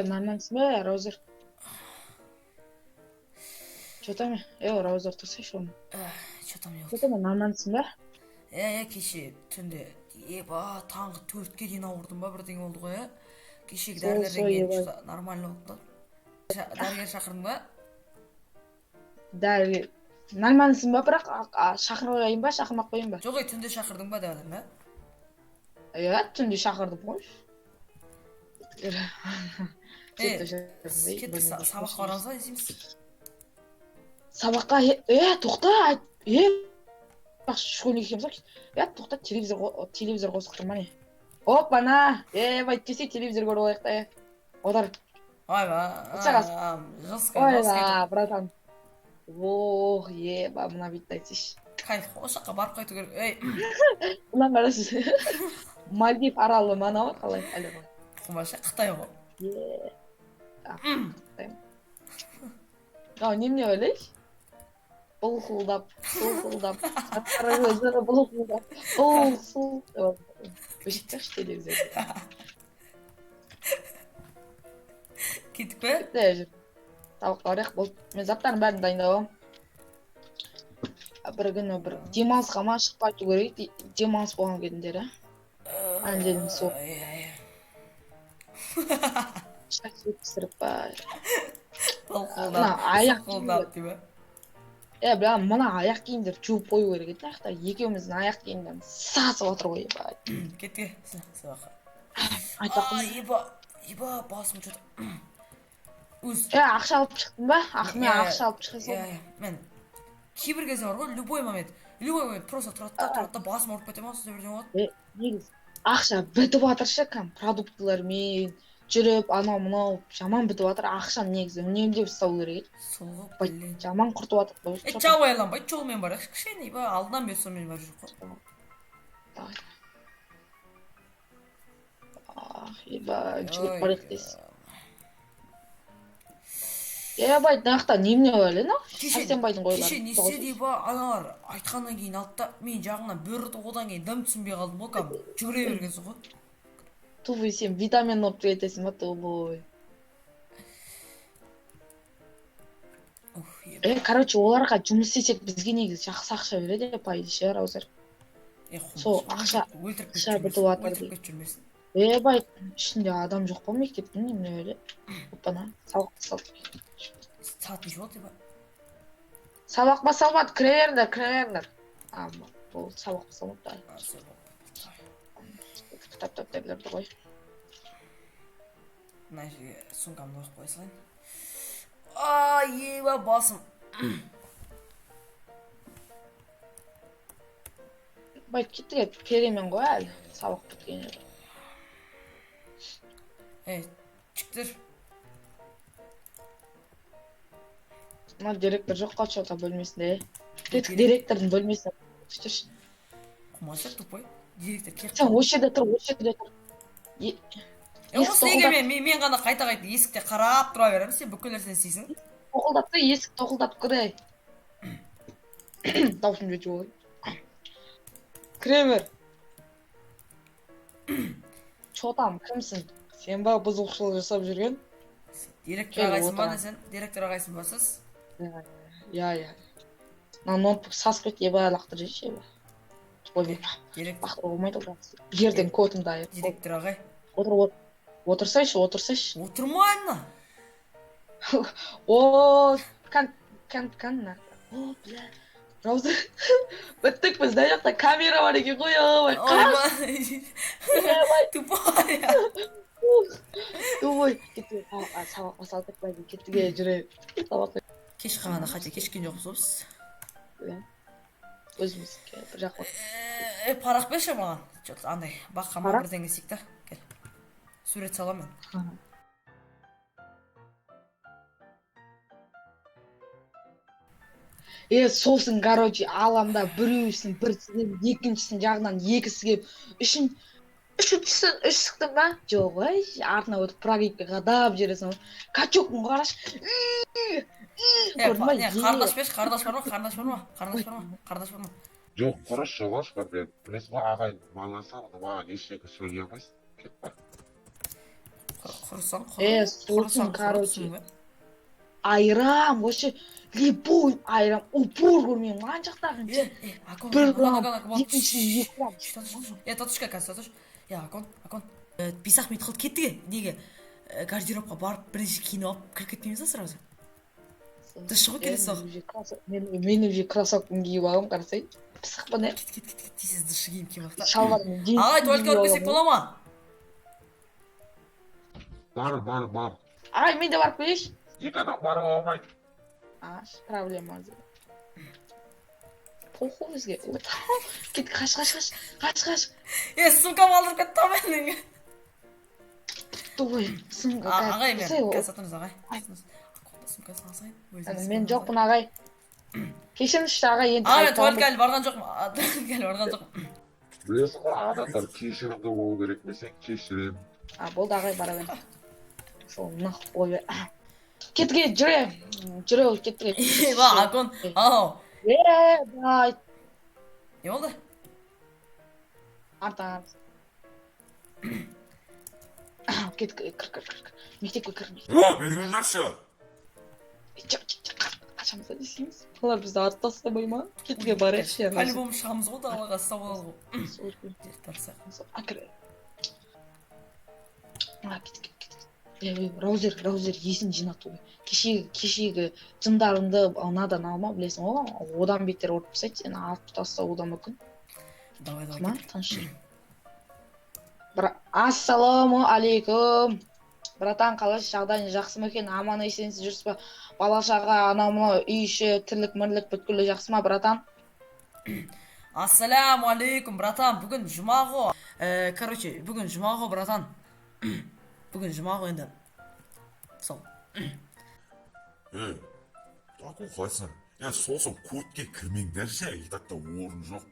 Нормальсың ба, Раузер? Че там? Е, Раузер, тұрсайшы оны. Че там, не Че болды? там, нормальсың ба? Иә, кеше түнде, еба, таңғы 4-ке дейін ауырдым ба, бірдеңе болды ғой, иә. Кешегі Сол, дәрілерден сол, кейін ебай. что-то нормально болды да. Дәрігер шақырдың ба? Дәрігер. Нормальсың ба, бірақ шақырып қояйын ба, шақырмай ақ қояйын ба? Жоқ, ей, түнде шақырдың ба деп жатырмын, Иә, түнде шақырдым ғой. Е, Жеті кеттік, сабаққа барамыз ба, не істейміз? Сабаққа, е, тоқта, айт, е, школьник екенбіз ғой. Е, тоқта, телевизор қосып тұр ма не? Опа-на, е, байт десе телевизор көріп алайық та, е. Отыр. Ойбай, Отырсақ жестко, жестко. Ойла, братан. Ох, еба, мына бетті айтсайшы. Кайф қой, осы жаққа барып қайту керек. Ей, Мынаны қарашы. Мальдив аралы ма анау қалай? Әлі ғой. Құмаша, Қытай ғой. Е. Қытай. Мынау немене ойлайшы? Былқылдап, былқылдап, сары көзі былқылдап, былқыл деп өшіріп тасташы телевизорды. Кеттік пе? Кетті, жүр. Сабаққа барайық, болды. Мен заттардың бәрін дайындап аламын. Бір күні бір демалысқа ма шығып қайту керек, демалыс болған кезінде, ә? Әндерім сол. Ай, ай. Шаш пісіріп па. Былқылдап, Мына аяқ сықылдап дей ма? Е, бля, мына аяқ киімдерді жуып қою керек еді мына жақта. Екеуміздің аяқ киімдеріміз сасып отыр ғой, ебать. Кеттік, сабаққа. Айтпақ А, еба, еба, басым что-то. Өз. Е, ақша алып шықтың ба? Ақ, мен Иә, ақша алып шыға Иә, салдым. иә, мен кейбір кезде бар ғой, любой момент, любой момент просто тұрады да, тұрады да, басым ауырып кете ма, сондай бірдеңе болады. Е, негізі ақша бітіп жатыр ше, кәдімгі продуктылармен жүріп, анау мынау жаман бітіп жатыр. Ақшаны негізі үнемдеп ұстау керек еді. Сол ғой, Бай, блин. жаман құртып жатыр ғой. Е, жау айланбайды, жолмен барайықшы кішкене, еба, алдынан бері сонымен барып жүрік қой. Давай. Ах, еба, жүгіріп барайық дейсіз. Ебай, мына жақта немене бар әлі, мынау? Кеше, Сәрсенбайдың қойлары. кеше не істеді, еба, аналар айтқаннан кейін алды да, мен жағынан бөрді, одан кейін дым түсінбей қалдым ғой, кәдімгі жүгіре бергенсің ғой. Тупой, сен витамин алып кетесің ба, тупой? Уф, еба. Е, короче, оларға жұмыс істесек, бізге негізі жақсы ақша береді, по идее, ше, Раузер. Е, Сол құмаш, өлтіріп ақша кетіп бітіп жүрмесін, жатыр өлтіріп дейді. кетіп жүрмесін. Ебай, ішінде адам жоқ па мектептің, немене өлі? Опана, сабақ басталды. Сағат неше болды, еба? Сабақ басталмады, кіре беріңдер, кіре беріңдер. А, болды, сабақ басталмады. А, всё, болды. Кітап дәптерлерді қой. Мына жерге сумкамды қойып қоя салайын. А, еба, басым. Бай, кеттік, ет, перемен ғой әлі, сабақ біткен жоқ. Ей, жігіттер. Мына директор жоқ қой, что-то бөлмесінде. Кеттік директордың бөлмесіне. Күтші. Құмаша, тупой. Директор келіп Сен қалды. осы жерде тұр, осы жерде тұр. Е, осы есікті неге мен ғана қайта қайта есікте қарап тұра беремін, сен бүкіл нәрсені істейсің. Тоқылдатты, есік тоқылдатып кіре. Дауысым жетіп алайын. Кіре бер. Чё там, кімсің? Сен ба бұзушылық жасап жүрген? Директор Кел, ағайсың ба отырамын. десең, директор ағайсың ба сіз? Иә, иә. Мына ноутбук сасып кетті, еба, лақтырып жіберші, еба. Ой, Директор, лақтыруға болмайды ғой. Жерден кодымды айырып. директор ағай. Отыр, отыр. Отырсайшы, отырсайшы. Отырмаймын. О, кан, кан, кан, мына. О, бля. Рауза. Біттік біз, мына жақта камера бар екен ғой, ой, қаш. Ой, тупой. Ой, кеттік, сабақ басталды, былай кеттік, е, жүре. Сабақ Кеш қалғанда, хотя кешіккен жоқпыз ғой біз. Иә. Өзіміз бір жаққа. Е, парақ берші маған. Чё-то андай, баққа ма Парақ? бірдеңе істейік та. Кел. Сурет саламын мен. Е, сосын, короче, алам да біреусін бір сігем, екіншісінің жағынан екі сігем, үшін үшіншісін үш шықтым ба? Жоқ, ой, артына өтіп прогибке қадап жібересің ғой. Качокпын қарашы. Е, Көрдің ба? не, қарындаш берші, қарындаш бар ма? Қарындаш бар ма? Қарындаш бар ма? Қарындаш бар ма? Жоқ, қарашы, жоғалшы, мен білесің ба, ағай баласы, маған ештеңе сөйлей алмайсың. Кет бар. Құрысан. Е, сосын, короче, айран вообще, любой айран упор көрмеймін ана жақтағы. Е, е, Акон. 1 Акон. грамм, Акон, Акон. екіншісі 2 грамм. Е, татушка, қазір, татуш. Е, Акон, Акон. 5-ақ минут қалды, кеттік. Неге гардеробқа барып, бірінші киініп алып кіріп кетпейміз ба сразу? Дұрыс ғой, келесі сабақ. Мен уже кроссовкамды киіп алғанмын, қарасай, пысықпын, иә. Кет, кет, кет, кет, тез дұрыс киім киіп алайық та. Шалбармен джинсы Ағай, туалетке киіп барып келсек алғанмын. бола ма? Бар, бар, бар. Ағай, мен де барып келейінші. Екі адам баруға болмайды. А, проблема. Похуй бізге. Ой, кет, қаш, қаш, қаш, қаш, қаш. Е, сумкам алдырып кетті ғой менің. Ой, сумка. Ағай, мен қазір сатамыз, ағай. Аконда сумкасын алсайын. Өзінің. Мен жоқпын, ағай, кешіріңізші, ағай, енді Ағай, мен қайталамын. туалетке әлі барған жоқпын. Туалетке әлі барған жоқпын. Білесің ғой, адамдар кешірімді болу керек. Мен сені кешіремін. А, болды, ағай, бара бер. Сол нах, ой, кеттік, е, жүре, жүре, кеттік. Ва, Акон, ау. Е, бай. Не болды? Артан кеттік, кір, кір, кір, кір, мектепке кір. О, бергіңдерші. Қашамыз да десеңіз, олар бізді артып тастамай ма? Кетуге барайықшы. По любому шығамыз ғой далаға, ұстап алады ғой. Тарсақ. А, кір. А, кет, кет, кет. Ей, Раузер, Раузер, есін жинату. Кешегі жындарыңды анадан алма, білесің ғой, одан бетер ұрып тастайды сені, атып тастауы да мүмкін. Давай, давай. Ма, тыныш жүр. Ассалауму алейкум, братан, қалайсыз, жағдайыңыз жақсы ма екен, аман есенсіз жүрсіз ба, бала шаға, анау мынау үй іші, тірлік мірлік бүткілі жақсы ма, братан? Ассаляму алейкум, братан. Бүгін жұма ғой. Короче, бүгін жұма ғой, братан. Бүгін жұма ғой енді. Сол. Ей, Акон, қалайсың? Е, сосын көтке кірмеңдерші, и так та орын жоқ.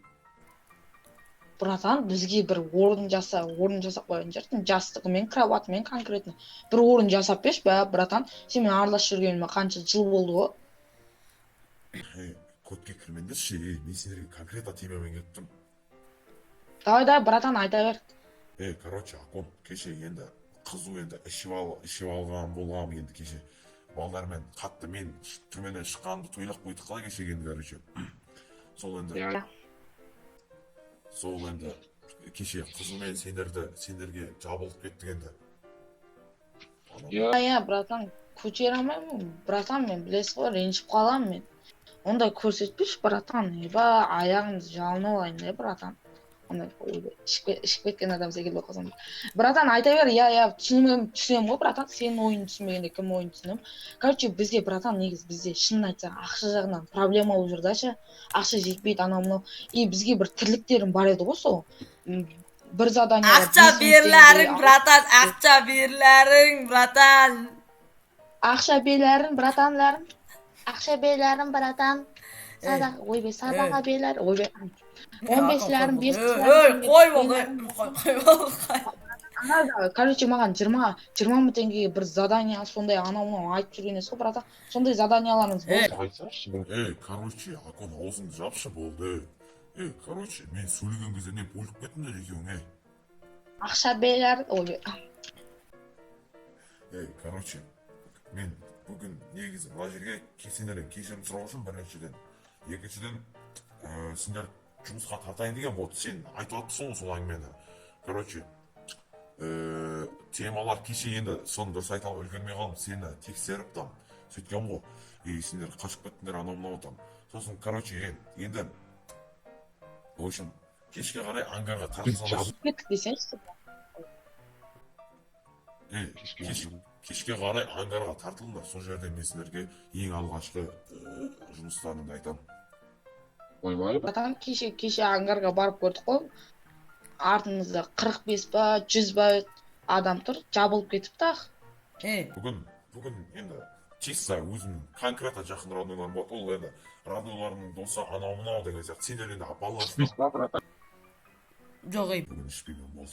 Братан, бізге бір орын жаса, орын жасап қоятын шығарсың, жастығымен, кроватымен, конкретно бір орын жасап берші бә, братан. Сенімен араласып жүргеніме қанша жыл болды ғой. Ей, көтке кірмеңдерші, ей, мен сендерге конкретно темамен келіп тұрмын. Давай, давай, братан, айта бер. Ей, короче, Акон, кеше енді қызу енді ішіп алған болғам енді кеше. Балдармен қатты мен түрмеден шыққанымды тойлап қойдық қой кеше енді, короче. Сол енді. Сол енді кеше қызумен сендерге жабылып кеттік енді. Иә, иә, братан, көтере алмаймын, братан, мен, білесіз ғой, ренжіп қаламын мен. Ондай көрсетпеші, братан, еба, аяғымды жалынып алайын да, братан. Ондай, ойбай, ішіп кеткен адам секілді болып қалсам. Братан, айта бер, иә, иә, түсінемін, түсінемін ғой, братан, сенің ойыңды түсінбегенде кім ойын түсінемін. Короче, бізде, братан, негізі бізде, шынын айтсақ, ақша жағынан проблема болып жүр да ше, ақша жетпейді, анау мынау. И бізге бір тірліктерім бар еді ғой сол. Бір задание Ақша берлерің, братан, ақша берлерің, братан. Ақша берлерің, братанларым. Ақша берлерің, братан. Садақа, ойбай, садақа берлер, ойбай. 15-лерім, 5. Ей, қой, болды, қой, қой, болды. Ана, короче, маған 20 000 теңгеге бір задание, сондай анау мынау айтып жүрген емес қой, братан. Сондай заданияларыңыз Ей. болды. Айтсаңшы. Ей, короче, Акон, аузыңды жапшы, болды. Ей, короче, мен сөйлеген кезде не бөліп кеттіңдер екеуің, ей? Ақша берлер, ойбай. Ей, короче, мен бүгін негізі мына жерге сендерден кешірім сұрау үшін біріншіден, екіншіден, сендер жұмысқа тартайын деген. Вот сен айтып жатырсың ғой сол әңгімені. Короче, темалар кеше енді соны дұрыс айта алмай үлгермей қалдым, сені тексеріп там сөйткен ғой, и сендер қашып кеттіңдер, анау мынау там. Сосын, короче, енді, в общем, кешке қарай ангарға тартылсаңдар. Кеттік десеңші. Ей, кешке қарай ангарға тартылыңдар, сол жерде мен сендерге ең алғашқы жұмыстарыңды айтамын. Ойбай. Братан, кеше ангарға барып көрдік қой, артымызда 45 па, 100 ба адам тұр, жабылып кетіпті ақ. Ей. Бүгін енді чисто өзімнің конкретно жақын роднойларым болады, ол енді роднойларымның досы, анау мынау деген сияқты, сендер енді балаларсың. Жоқ, ей. Бүгін ішпеймін, болды,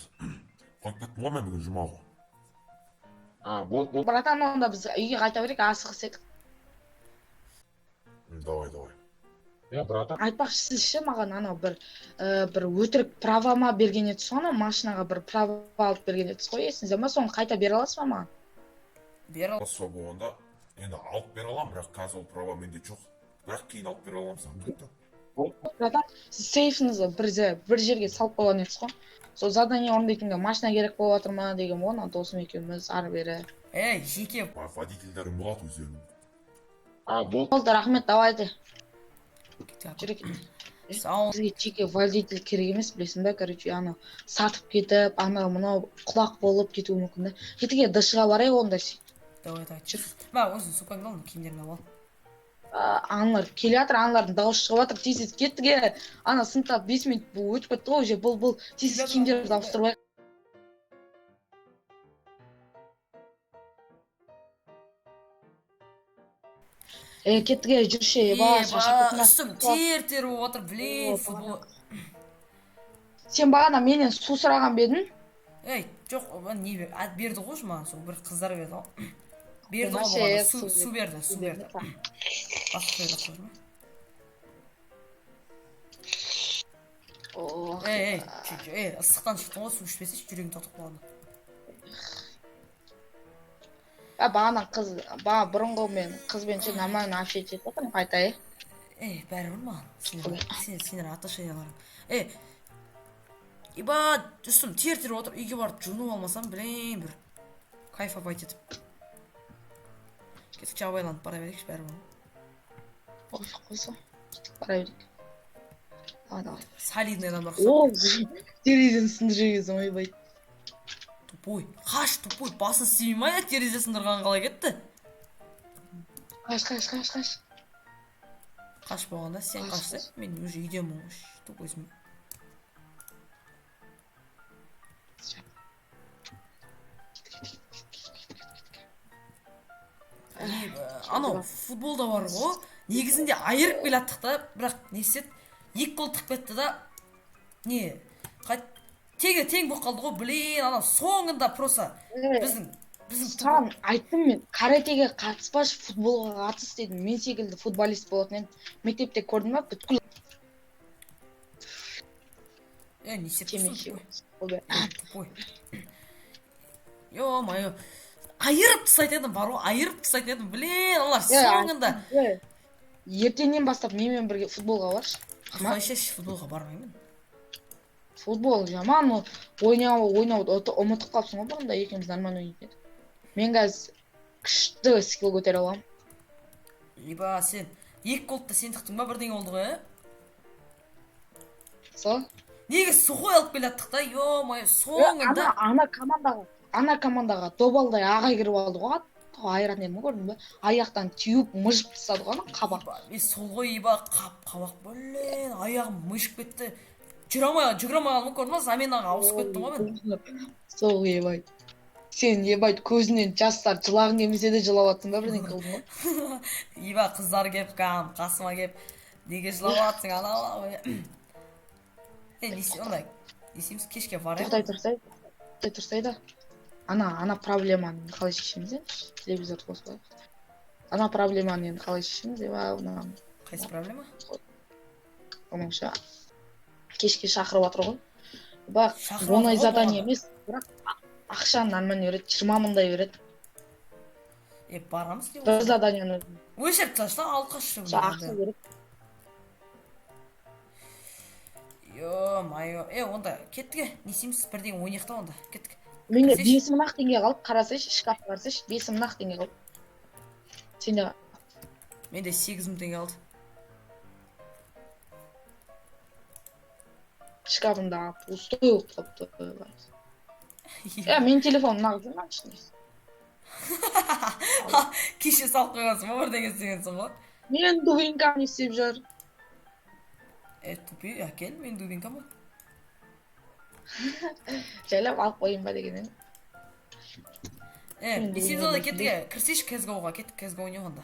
қойып кеттім ғой мен, бүгін жұма ғой. А, болды, болды. Братан, онда біз үйге қайта берейік, асығыс едік. Давай, давай. Е, братан. Айтпақшы, сіз ше, маған анау бір бір өтірік права ма берген едіңіз ғой, анау машинаға бір права алып берген едіңіз ғой, есіңізде ма? Соны қайта бере аласыз ба маған? Бере ал. Сол болғанда енді алып бере аламын, бірақ қазір ол права менде жоқ, бірақ кейін алып бере аламын саған қайта. Братан, сіз сейфіңізді бір жерге салып қойған едіңіз ғой, сол задание орындайтынға машина керек болып жатыр ма деген ғой, ана досым екеуміз ары бері. Ей, жеке. Водительдерім болады өздерінің. А, болды. Болды, рахмет, давайте. Кеттік, Акон. Жүре кет. Сау. Бізге жеке водитель керек емес, білесің ба? Короче, анау сатып кетіп, анау мынау құлақ болып кетуі мүмкін да. Жетіге дшға барайық онда. Давай, давай. Ма, өзің сумкаңды ал, киімдеріңді алып ал. Аналар келе жатыр, аналардың дауысы шығып жатыр, тез тез кеттік. Е, ана сыныпта 5 минут бұл өтіп кетті ғой уже. Бұл тез тез киімдерді ауыстырып алайық. Е, кеттік, е, жүрші, еба, шаршап Еба, кеттім. Үстім тер тер болып жатыр, блин, О, футбол. Сен бағана менен су сұраған ба едің? Ей, жоқ, не берді ғой маған сол бір қыздар берді ғой. Берді ғой Болмашы, болғанда, е, су су су берді, су берді. Басқа берді қой ма? Ох, Ей, ей, ей, ыстықтан шықтың ғой, су ішпесейші, жүрегің тоқтап қалады. А, бағана қыз, бағана бұрынғы мен қызбен ше нормально общаться етіп жатырмын қайта, е. Ей, бәрібір маған. Ой. Сендер отношенияларың. Ей, иба, үстім тер тер отыр, үйге барып жуынып алмасам, блин, бір кайфовать етіп. Кеттік, абайланып бара берейікші, бәрібір. Ой, қойса, кеттік, бара берейік. Давай, давай. Солидный адамдар ұқсап. О, терезені сындырып жібергенсің, ойбай. Тупой, қаш, тупой, басын істемей ма, терезе сындырған қалай кетті? Қаш, қаш, қаш, қаш. Қаш болғанда сен Қаш, қашсаң, қаш. Мен уже үйдемін ғой, тупойсың. Не, анау футболда бар ғой, негізінде айырып келе жаттық та, бірақ не істеді, екі гол тығып кетті да, не теге тең болып қалды ғой, блин, анау соңында просто біздің Саған айттым мен, каратэге қатыспашы, футболға қатыс дедім. Мен секілді футболист болатын едім. Мектепте көрдің ба, бүткіл Е, не істеп темекі тұрсың, шегіп. тупой? Ё-моё, айырып тастайтын едім бар ғой, айырып тастайтын едім, блин, олар Е, соңында. Е, ертеңнен бастап менімен бірге футболға баршы. Қалайша, футболға бармаймын. Футбол жаман ол, ойнау ойнауды ұмытып қалыпсың ғой. Бұрында екеуміз нормально ойнайтын едік. Мен қазір күшті скилл көтере аламын. Либо сен екі голды да сен тықтың ба, бірдеңе болды ғой, ә? Сол. Неге сухой алып келе жаттық та, ё-моё, соңында. Ана командаға добалдай ағай кіріп алды ғой, айыратын едім ғой, көрдің бе, аяқтан теуіп мыжып тастады ғой ана қабақ. Еба, е, сол ғой, еба, қап қабақ, блин, аяғым мыжып кетті, жүре алмай, жүгіре алмай қалдым ғой, көрдің ба, заменаға ауысып кеттім ғой мен. Сол, ебай, сен, ебай, көзіңнен жастар, жылағың келмесе де жылап жатсың ба, бірдеңе қылдың ғой. Еба, қыздар келіп, кәдімгі қасыма келіп, неге жылап жатсың, анау мынау. Е, не істей онда, не істейміз, кешке барайық. Тоқтай тұрсай, тоқтай тұрсай да, ана проблеманы қалай шешеміз енді? Телевизорды қосып алайық. Ана проблеманы енді қалай шешеміз, еба, мына? Қайсы проблема? Оның кешке шақырып жатыр ғой, бірақ Шақырып оңай жатыр ғой задание бағана. емес, бірақ ақшаны нормально береді, 20 мыңдай береді. Е, барамыз не Бір болса. заданияны. Өшіріп тасташы да, алып қашшы. Сол ақша береді. Ё-моё, е, онда кеттік, е, не істейміз, бірдеңе ойнайық та онда, кеттік. Менде Кірсейші. 5 мың ақ теңге қалды, қарасайшы, шкафқа қарасайшы, 5 мың ақ теңге қалды. Сенде? Менде 8 мың теңге қалды. Шкафымда пустой болып қалыпты. Е, менің телефоным мына жүр ма ішінде? Кеше салып қойғансың ба, бірдеңе істегенсің ғой. Менің дубинкам не істеп жүр? Е, тупой, әкел менің дубинкамды. Жайлап алып қояйын ба деген едім. Е, Мен не істейміз онда, дубинкам. Кеттік, е, кірсейші CSGO-ға, кеттік, CSGO ойнайық онда.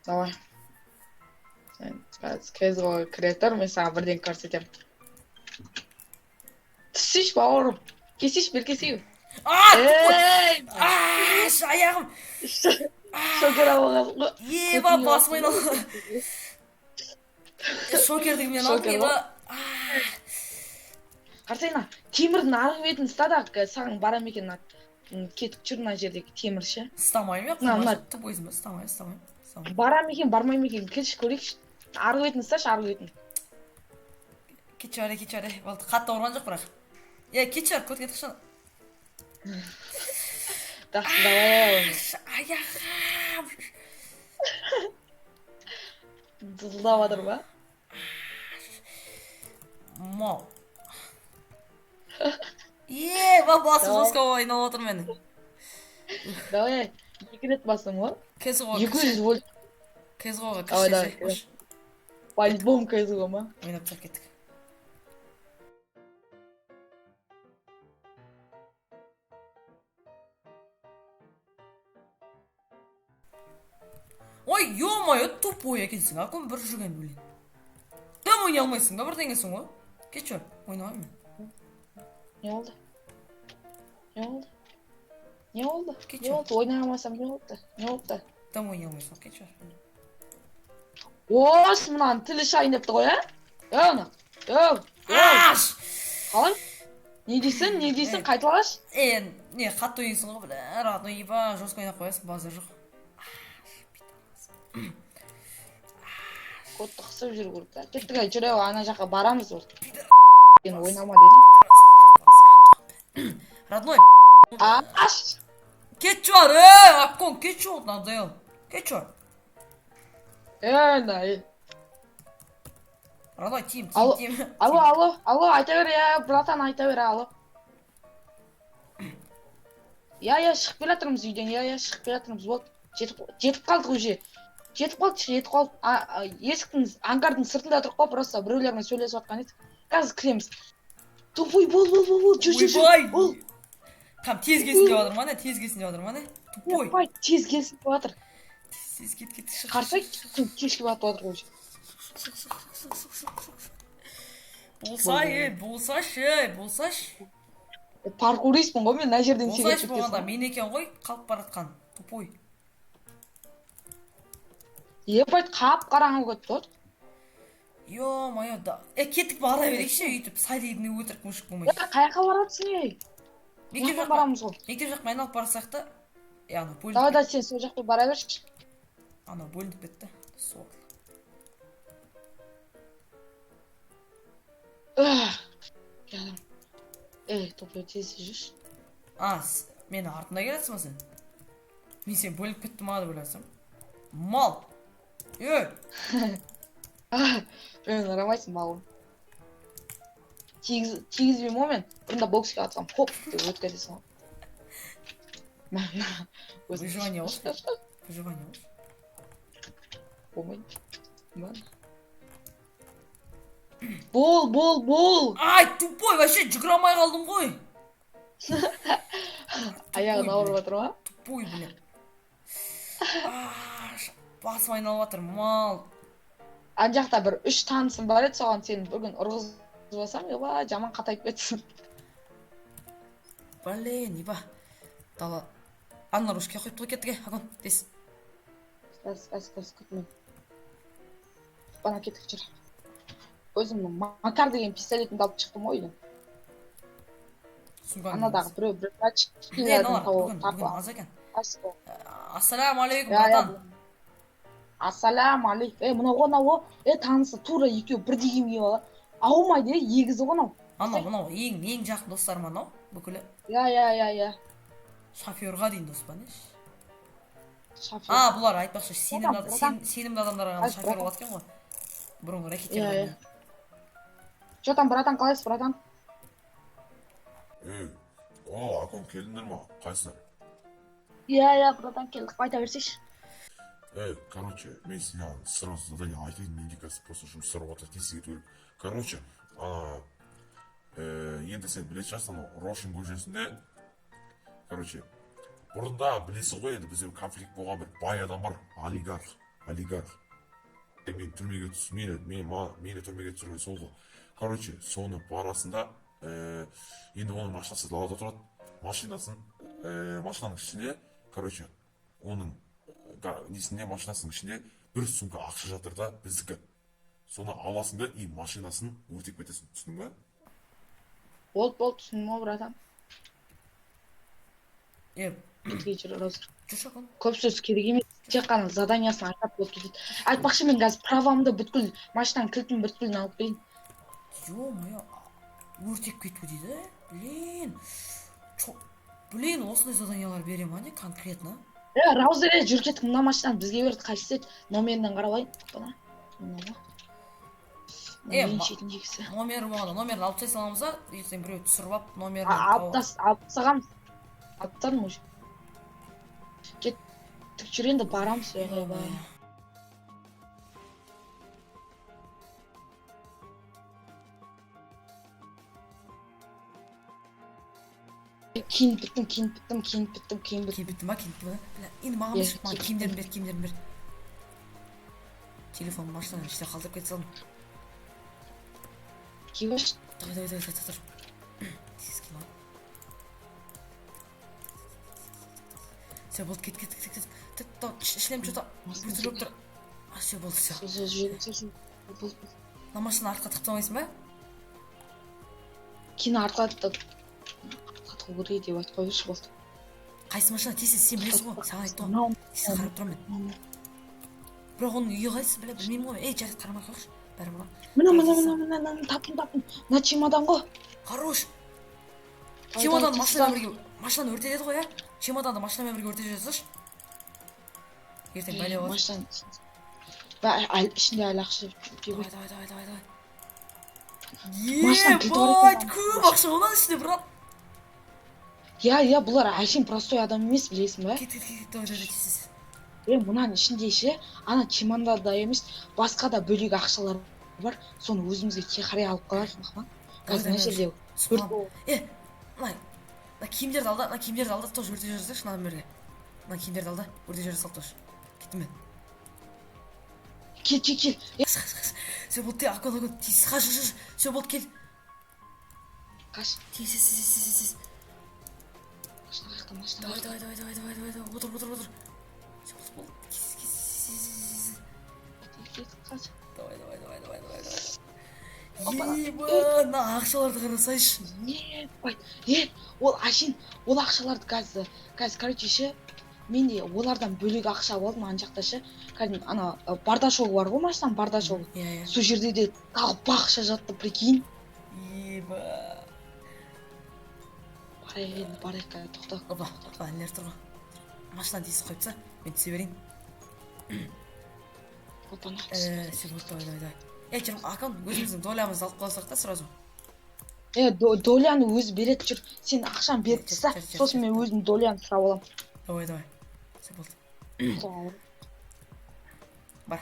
Давай, сен қазір CSGO кіре тұр, мен саған бірдеңе көрсетемін. Түссейші, бауырым, келсейші, бері келсей. А, тупой! Ей! А, аяғым! Шокер алған ғой. Еба, басым айналды. Шокердігімнен алдым. Шокер Еба. Қарасай, мына темірдің арғы бетін ұста да, саған бара ма екен мына, кетіп жүр мына жердегі темір ше. Ұстамаймын я. Мына, мына. Тупойсың ба? Ұстамаймын, ұстамаймын, ұстамаймын. Бара ма екен, бармай ма екен, келші, көрейікші. Арғы бетін ұсташы, арғы бетін. Кетші ары, кетші ары. Болды, қатты ауырған жоқ бірақ. Е, кетші ары, көт кетші. Жақсы, давай. Аяғым. Дызылдап жатыр ба? Мау. Е, басым Давай. жестко айналып отыр менің. Давай, екі рет бастым ғой. КСГО. 200 вольт. КСГО-ға Давай, давай, кірші. По-любому КСГО ма? Ойнап тастап кеттік. Ой, ё-моё, тупой екенсің, акон бір жүрген, блин. Дым ойнай алмайсың ба, бірдеңесің ғой? Кетші, ойнамаймын мен. Не болды? Не болды? Не болды? Кетші. Не болды? Ойнай алмасам не болды? Не болды? Дым ойнай алмайсың, кетші. Ос, мынаның тілі шайын депті ғой, ә? Ей, ана. Ей, ей, Аш! қалай? Не дейсің? Не дейсің? Ей. Қайталашы. Е, не, қатты ойнайсың ғой, бля, родной, еба, жестко ойнап қоясың, базар жоқ. Кодты қысып жүру керек та. Кеттік, ай, жүре, ана жаққа барамыз ол. Сен ойнама дедім. Родной, Аш! кетші бар, ей, аккон, кетші вот, надоел. Кетші. Ей, на, ей. Родной, тим, тим, Алло, тим. Алло, алло, алло, айта бер, иә, братан, айта бер, алло. Иә, иә, шығып келе жатырмыз үйден, иә, иә, шығып келе жатырмыз, болды. Жетіп қалдық уже. Жетіп қалдық, жетіп қалдық. Есіктің, ангардың сыртында тұрып қой, просто біреулермен сөйлесіп жатқан едік. Қазір кіреміз. Тупой, бол, бол, бол, бол, жүр, жүр, жүр. Ойбай! Бол. Там тез келсін деп жатыр ма, не? Тез келсін деп жатыр ма, не? Тупой. Ойбай, тез келсін деп жатыр. Тез, тез кет, кет, шық. Қарасай, күн кешке батып жатыр ғой уже. Шық, шық, шық, шық, шық, шық, шық. Болса, ей, болсашы, ей, болсашы. Паркуристпін ғой мен, мына жерден Болсашы секіріп болғанда кетесің. мен екен ғой, қалып бара жатқан. Тупой. Ебать, қап-қараңғы болып кетті ғой. Ё-моё, да. Е, кеттік, бара берейікші, өйтіп солидный өтірік мужик болмай. Е, қаяққа баратсың, ей? Мектеп Мектеп жаққа, барамыз ғой. мектеп жаққа айналып барсақ та, е, анау бөлініп Давай да, сен сол жаққа бара берші. Анау бөлініп кетті. Сол. Ugh. Ей, тупой, тез жүрші. А, мені артында келатсың ба сен? Мен сен бөлініп кетті ма деп ойласам. Мал. Ей, Мен ұрамайсың, балым. Тигізбеймін ғой мен. Бұрында боксқа атсам, хоп деп өтіп кетесің ғой. Мә, мына, өзің Выживание ғой. Выживание ғой. Болмайды. Мә. Бол, бол, бол. Ай, тупой, вообще жүгіре алмай қалдым ғой. Аяғын ауырып жатыр ма? Тупой, блин. Аш, басым айналып жатыр, мал. Ана жақта бір үш танысым бар еді, соған сені бүгін ұрғызып алсам, еба, жаман қатайып кетсін. Блин, еба. Дала. Аналар уже келіп қойыпты ғой, кеттік, е, Акон, тез. Қазір, қазір, қазір, күтмей. Бана, кеттік, жүр. Өзімнің Макар деген пистолетімді алып шықтым ғой үйден. Сумканы Анадағы біреу бір Е, очкилерін аналар, тауып бүгін аз екен. тапып. Ассаляму алейкум, Иә, иә. братан. Ассаляму алейкум. Е, мынау ғой, мынау ғой. Е, танысы, тура екеуі бірдей киім киіп алған. Аумайды, е, егізі ғой мынау. Анау, мынау ең ең жақын достарым анау, бүкілі. Иә, иә, иә, иә. Шоферға дейін дос па, не? Шофер. А, бұлар айтпақшы, сенімді Братан, братан. сенімді адамдарға ғана Ай, шофер братан. болады екен ғой. Бұрынғы Иә, рэкетерлер. иә. Че там, братан, қалайсыз, братан? Ей, о, акон, келдіңдер ма? Қайсыңдар? Иә, иә, братан, келдік, айта берсейші. Ей, короче, мен саған сразу задание айтайын, менде қазір просто жұмыс сұрап жатыр, тез кету керек. Короче, ана, енді сен білетін шығарсың, анау Рошин көшесінде, короче, бұрында білесің ғой енді, бізде конфликт болған бір бай адам бар, олигарх, олигарх. Мен түрмеге түс, мені, мен, мені түрмеге түсірген сол ғой. Короче, соны барасында, енді оның машинасы далада тұрады. Машинасын, машинаның ішінде, короче, оның несінде, машинасының ішінде бір сумка ақша жатыр да, біздікі. Соны аласың да и машинасын өртеп кетесің, түсіндің ба? Болды, болды, түсіндім ғой, братан. Е. Кеткей жүр, Роза. Жүрші, Акон. Көп сөз керек емес, тек қана заданиясын айтап болып кетеді. Айтпақшы, мен қазір правамды бүткіл, машинаның кілтін бүткілін алып келейін. Ё-моё, өртеп кету дейді, блин. Чо, блин, осындай заданиялар бере ма, не конкретно? Е, Раузер, е, жүр, кеттік. Мына машинаны бізге берді, қайсысы еді? Номерінен қарап алайын. Опана, мынау ма? Е, Мына ең шетіндегісі. Номері болғанда номерін алып тастай саламыз да, ертең біреу түсіріп алып номерін Алып тастағанбыз, алып тастадым уже. Кеттік, жүр енді, барамыз. Ойбай. Киініп біттім, киініп біттім, киініп біттім, киініп біттім. Киіп біттің ба? Киініп біттің ба? Бля, енді маған Иә, берші, маған киіп киімдерін бер, киімдерін бер. Телефон машинаның ішінде қалдырып кете салдым. Киіп алшы. Давай, давай, давай, давай, тұр, тез киіп ал. Все, болды, кет, кет, кет, кет, кет. Шлем че то біртүрлі болып тұр. А, все, болды, все. Все, все, все, все, болды. Мына машинаны артқа тығып тастамайсың ба? Кейін артқа артқа тығу керек деп айтып қоя берші, болды. Қайсы машина? Тез, тез, сен білесің ғой, саған айтты ғой. Мынау. Тез, қарап тұрамын мен. Мынау. Бірақ оның үйі қайсысы, бля, білмеймін ғой. Ей, жарайды, қарамай ақ қойшы, бәрібір ғой. Мына, мына, мына, мына, мына, таптым, таптым. Мына чемодан ғой. Хорош. Давай, Чемоданды давай, машинамен бірге, машинаны өртеді ғой, иә, чемоданды машинамен бірге өртеп жібере салшы, ертең бәле болады. Машинаның әлі ішінде әлі ақша Давай. деп. Давай, давай, давай, давай. Машинаның кілті бар Ебать, екен. көп ақша ғой мынаның ішінде, брат. Иә, иә, бұлар әшейін простой адам емес, білесің ба? Кет, кет, кет, давай, давай, тез, тез. Е, мынаның ішінде ше, ана чемоданда емес, басқа да бөлек ақшалар бар. Соны өзімізге тихаря алып қалайық, мақма. Қазір мына жерде Түсіп қаламын. Е, мына, мына киімдерді ал да, мына киімдерді ал да, тоже өртеп жібере салайықшы мынамен бірге. Мына киімдерді ал да, өртеп жібере сал тоже. Кеттім мен. Кел, кел, кел. Е, Қаш, қаш, қаш. Все, болды, Акон, Акон, тез, қаш, қаш, қаш. Все, болды, кел. Қаш. Тез, тез, тез, тез, тез, тез. Машина қаяқта, машина Давай. қаяқта? Давай, давай, давай, давай, давай, давай, отыр, отыр, отыр. Все, болды, болды, тез, тез, тез, тез, тез. Кел, қаш. Давай, давай, давай, давай, давай, давай. Опа. Еба, мына ақшаларды қарасайшы. Ебать, е, ол әшейін ол ақшаларды қазір, короче ше, менде олардан бөлек ақша болды ана жақта ше, кәдімгі ана бардачогы бар ғой машинаның, бардачогы. Иә, иә. Сол жерде де тағы ақша жатты, прикинь. Еба. Барайық енді, барайық қазір, тоқта. Опа, опа, нелер тұр ғой. Машинаны тез қойып таста, мен түсе берейін. Опа. Все, болды, давай, давай, давай. Е, жүр, Акон, өзіміздің долямызды алып қоя салайық та сразу. Е, доляны өзі береді, жүр. Сен ақшаны беріп таста, Жүр, жүр, сосын жүр. мен өзім доляны сұрап аламын. Давай, давай. Все, болды. Бар.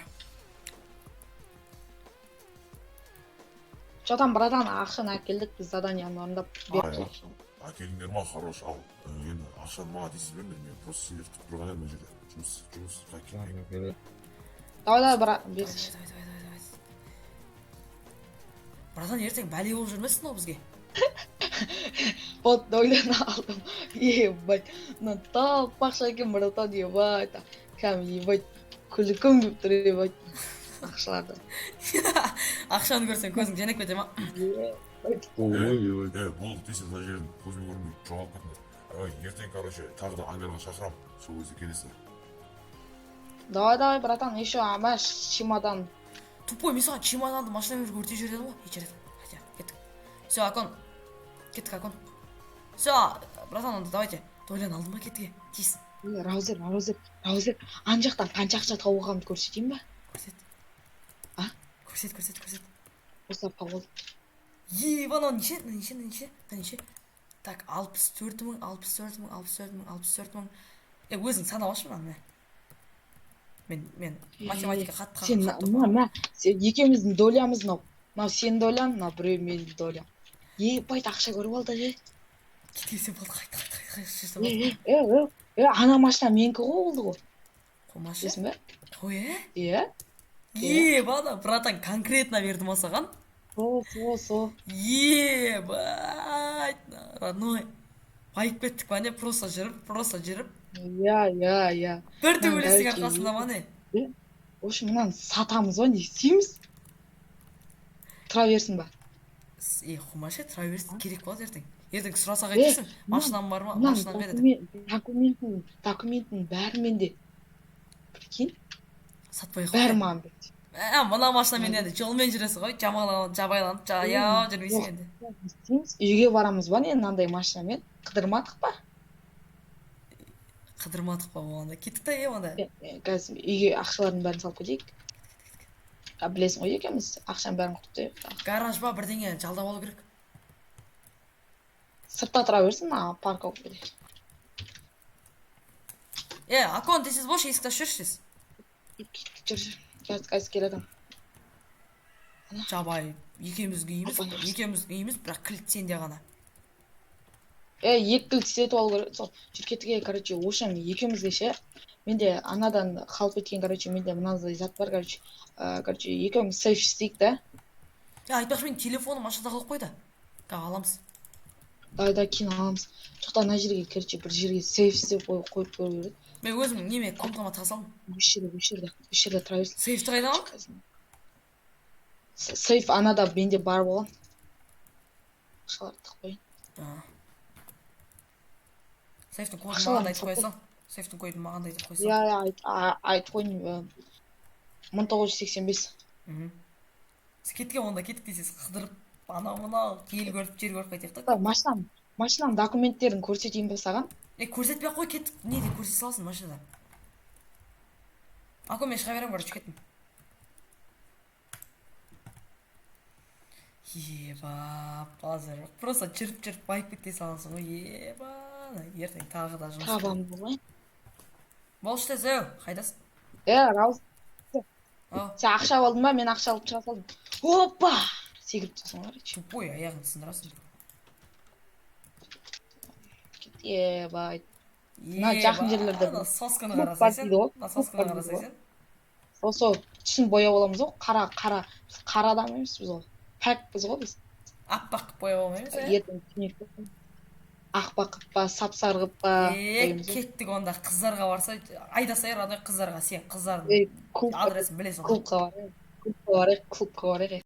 Жатам, братан, ақшаны әкелдік біз, заданияны орындап беріп. Әкелдіңдер ма? Хорош. Ал енді ақшаны маған тез беріңдер, мен просто сендерді күтіп тұрған едім мына жерде, жұмысқа келмей. Давай, давай, брат, Давай, берші. давай, давай, давай, давай. Братан, ертең бәле болып жүрмесін ол бізге. Вот, доляны алдым. Ебать, мына толпа ақша екен, братан, ебать. Кәдімгі, ебать, күлкім келіп тұр, ебать, ақшаларды. Ақшаны көрсең, көзің жайнап кете ма? Ебать. Ой, ой. Е, болды, тез, мына жерден көзіме көрінбей жоғалып кетіңдер. Ой, ертең, короче, тағы да ангарға шақырамын, сол кезде келесіңдер. Давай, давай, братан, еще ама чемодан. Тупой, мен саған чемоданды машинамен бірге өртеп жібер дедім ғой. Ей, жарайды, хотя, кеттік. Все, Акон. Кеттік, Акон. Все, братан, онда давайте. Доляны алдың ба, кеттік, тез. Е, Раузер, Раузер, Раузер, ана жақтан қанша ақша тауып алғанымды көрсетейін ба? Көрсет. А? Көрсет, көрсет, көрсет. Осылап тауып алдым. Еба, мынау неше, мынау неше, мынау неше, мынау неше? Так, 64 000, 64 000, 64 000, 64 000. Е, өзің санап алшы мынаны, мә. Мен математика қатты Сен қатты. мә, мә, сен екеуміздің долямыз мынау. Мынау сенің доляң, мынау біреу менің долям. Ебать, ақша көріп алды, е. Кеткенсен болды, қайт, қайт, қайт, қайт, Е, қайт. е, е, е, е, ана машина менікі ғой, болды ғой. Қомашы. Білесің бе? Қой, е? Иә. Еба, ана, братан, конкретно берді ма саған? Со, со, со. Ебать, родной. Байып кеттік па, не? Просто жүріп, просто жүріп. Иә, иә, иә. Бір төбелестің короче, арқасында ма, не? В общем, мынаны сатамыз ғой, не істейміз? Тұра берсін ба? Е, қумашы, тұра берсін, керек болады ертең. Ертең сұраса Е, қайтесің? Машинам бар ма? мынаның Машинам қайда деп. Документінің бәрі менде. Прикинь, Сатпай ақ бәрі қой. маған берді. Ә, мына машинамен енді жолмен жүресің ғой, жамаланып, жабайланып, жаяу жүрмейсің енді. Не істейміз? Үйге барамыз ба, не, мынандай машинамен? Қыдырмадық па? Қыдырмадық па болғанда? Кеттік та, е, онда. Қазір үйге ақшалардың бәрін салып кетейік. А, білесің ғой, екеуміз ақшаның бәрін құртып тастайық. Гараж ба, бірдеңе жалдап алу керек. Сыртта тұра берсін, а парковкада. Е, Акон, тез болшы, есікті ашып жіберші тез. Жүр, жүр. Қазір, қазір келеді. Жабай, екеуміздің үйіміз, Апа, екеуміздің үйіміз, бірақ кілт сенде ғана. Е, екі кілт істетіп алу керек. Сол, жүр, кеттік, е, короче, в общем, екеумізге ше, менде анадан қалып кеткен, короче, менде мынандай зат бар, короче, короче, екеуміз сейф істейік та. Е, айтпақшы, менің телефоным машинада қалып қойды. Қазір аламыз. Давай, да, кейін аламыз. Тоқта, ана жерге, короче, бір жерге сейф істеп қойып қою керек. Мен өзім неме комнатама тыға салдым. Осы жерде, осы жерде, осы жерде тұра берсін. Сейфті қайдан аламын? Сейф анада менде бар болған. Ақшаларды тығып қояйын. А. Сейфтің кодын Ақшаларын маған да айтып салып қоя сал. Сейфтің кодын маған да айтып қоя сал. Иә, иә, айтып қояйын. 1985. Сіз кеткен онда, кеттік десеңіз, қыдырып, анау мынау ел көріп, жер көріп қайтайық та. Машинам документтерін көрсетейін бе саған? Е, көрсетпей ақ қой, кеттік. Не де көрсете саласың машинада. Ако, мен шыға беремін, короче, кеттім. Еба, базар жоқ. Просто жүріп жүріп байып кете саласың ғой, еба. Ертең тағы да жұмыс. Табамын ғой. Болшы тез, еу, қайдасың? Е, Рауз, Ау, сен ақша алдың ба? Мен ақша алып шыға салдым. Опа! Секіріп тұрсың ғой, короче. Тупой, аяғыңды сындырасың. Ебать. Мына жақын жерлерде Мына сосканы клуб қарасай бар сен. дейді ғой, Мына клуб сосканы бар дейді қарасай ғой. сен. Сол түсін бояп аламыз ғой, қара, қара. Біз қара адам емеспіз ғой. Пәкпіз ғой біз. Аппақ қылып бояп алмаймыз, ә? Ертең түнек ақпа қып па, сап-сары қып па Е, бояймыз ғой. кеттік онда, қыздарға барса, айдасай родной қыздарға, сен қыздардың Ей, клубқа адресін білесің ғой. клубқа барайық. Клубқа барайық, клубқа барайық.